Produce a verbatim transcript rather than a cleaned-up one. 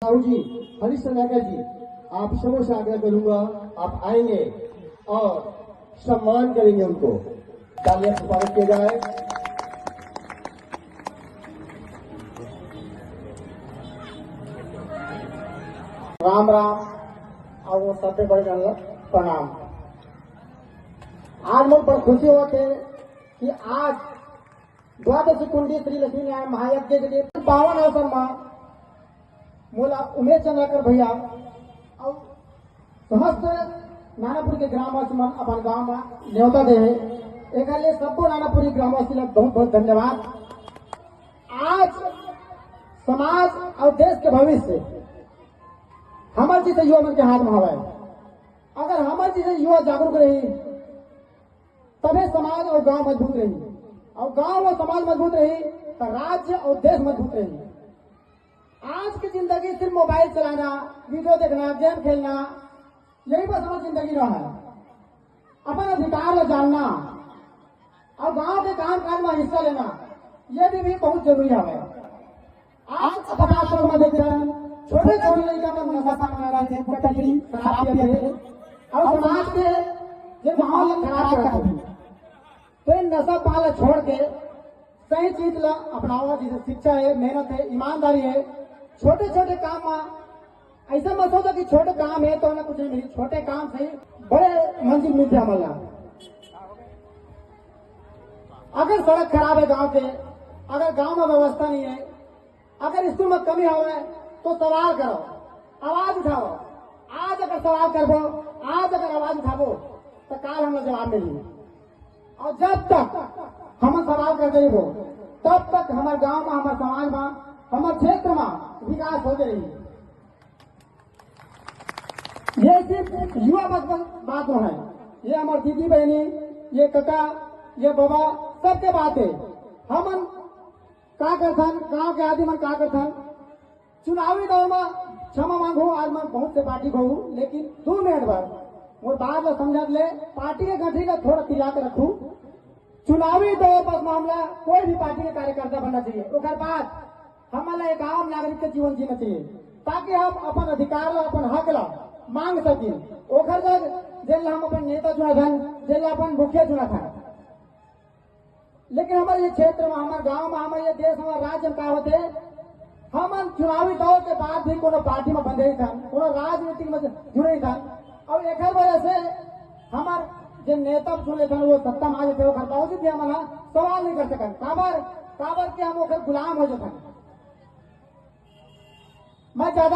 साहू जी, हरीश नागर जी, आप सबों से आग्रह करूंगा, आप आएंगे और सम्मान करेंगे उनको। तालियां से स्वागत किया जाए। राम राम। और वो सबसे बड़े जन ला प्रणाम। आज मोर बड़ खुशी होत हे कि आज द्वादशी कुंडी श्री लक्ष्मी नारायण महायज्ञ के पावन अवसर मा मोला उमेश चंद्राकर भैया और समस्त नानापुर के ग्रामवासी मन अपन गांव मा न्योता दे हे। एकर लिए सबको नानापुरी ग्रामवासी ला बहुत बहुत धन्यवाद। आज समाज और देश के भविष्य हमर जैसे युवा मन के हाथ में हवय। अगर हमर जैसे युवा जागरूक रही, तभे समाज और गांव मजबूत रही, और गांव और समाज मजबूत रही, तो राज्य और देश मजबूत रही। आज की जिंदगी सिर्फ मोबाइल चलाना, वीडियो देखना, गेम खेलना, यही बस हमर जिंदगी रहा है। अपन अधिकार ला जानना और गांव के काम काज में हिस्सा लेना, ये भी, भी बहुत जरूरी है। आज समाज में देखते हैं, छोटे छोटे लड़का मन नशा पान करथे, गुटखा बीड़ी, शराब पीथे, और समाज के जे माहौल ला खराब करथे। तो इन नशा पान ला छोड़ के सही चीज ला अपनावा, जैसे शिक्षा है, मेहनत है, ईमानदारी है। छोटे छोटे काम में ऐसा मत सोचो कि छोटे काम है तो ना कुछ नहीं मिली। छोटे काम से ही बड़े मंजिल मिलथे हमन ला। अगर सड़क खराब है गांव के, अगर गांव में व्यवस्था नहीं है, अगर स्कूल में कमी हवे, तो सवाल करो, आवाज उठाओ। आज अगर सवाल करबो, आज अगर आवाज उठाबो, तो काल हमला जवाब मिलही। और जब तक हम सवाल कर देबो, तब तक हमर गांव में, हमर समाज में, हमर क्षेत्र में विकास होते रही। ये सिर्फ युवा बस, बस बात नो है, ये हमर दीदी बहनी, ये कका, ये बाबा, सबके बात है। हमन का करथन, गांव के आदमी मन का करथन, चुनावी दौर में, क्षमा मांगहूं, आज मैं बहुत से पार्टी को हूं, लेकिन दो मिनट भर मोर बात ला समझत ले, पार्टी के गठरी ला थोड़ा तिरिया के रखूं। चुनावी दौर पर मामला कोई भी पार्टी के कार्यकर्ता बनना चाहिए, ओकर बाद हमन ला एक आम नागरिक के जीवन जीना चाहिए, ताकि हम अपन अधिकार ला, अपन हक ला मांग सकी। ओकर जग जेन ला हम अपन नेता चुनत हन, जेन ला अपन मुखिया चुनत हन। लेकिन हमर ये क्षेत्र में, हमर गांव में, हमर ये देश, हमर राज्य में का होथे, हमन चुनावी दौर के बाद भी कोनो पार्टी में बंधे ही थन, कोनो राजनीतिक में जुड़े ही थन। और एकर वजह से हमर जे नेता चुने थन, वो सत्ता में आ जाथे, ओकर बावजूद भी हमन ह सवाल नहीं कर सकन। काबर? काबर कि हम ओकर गुलाम हो जाथन। मैं ज्यादा